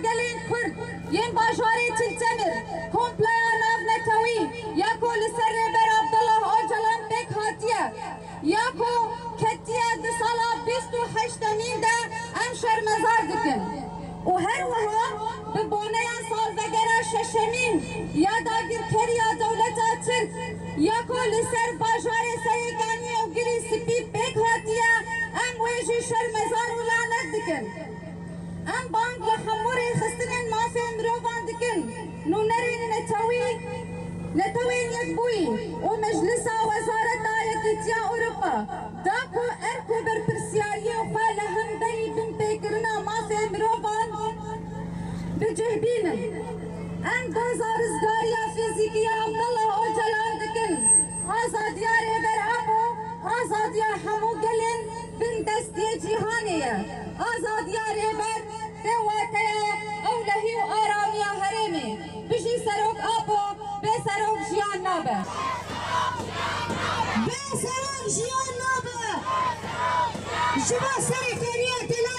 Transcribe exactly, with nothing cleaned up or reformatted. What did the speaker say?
Gelên Kurd yên bajarê Çil Çemir, kompleya navnetewî ya ku li ser Rêber Abdullah Ocalan pêk hatiye, ya ku ketiye di sala bîst û heştemîn de, em şermezar dikin. Û her wiha bi boneya salvegera şeşemîn ya dagirkeriya dewleta Tirk ya ku li ser bajarê Serêkaniyê û Girî Spî pêk hatiye, em wê jî şermezar û lanet dikin. Em bang li hemû rêxistinên mafê mirovan dikin, nûnerên netewî, Netewên Yekbûyî û Meclisa Wezareta Yekîtiya Ewropa da ku erk û berpirsiyariyê xwe li hemberî binpêkirina mafê mirovan bi cih bînin. Em doza rizgariya fîzîkî ya Abdullah Ocalan dikin. Azadiya Rêber Apo, azadiya hemû gelên bindestiyê cîhanê ye. Azadiya Rêber tê wateya ewlehî û aramiya herêmê. Bijî Serok Apo, bê Serok jiyan nabe. Bê Serok jiyan nabe. Ji bo serokeriya delal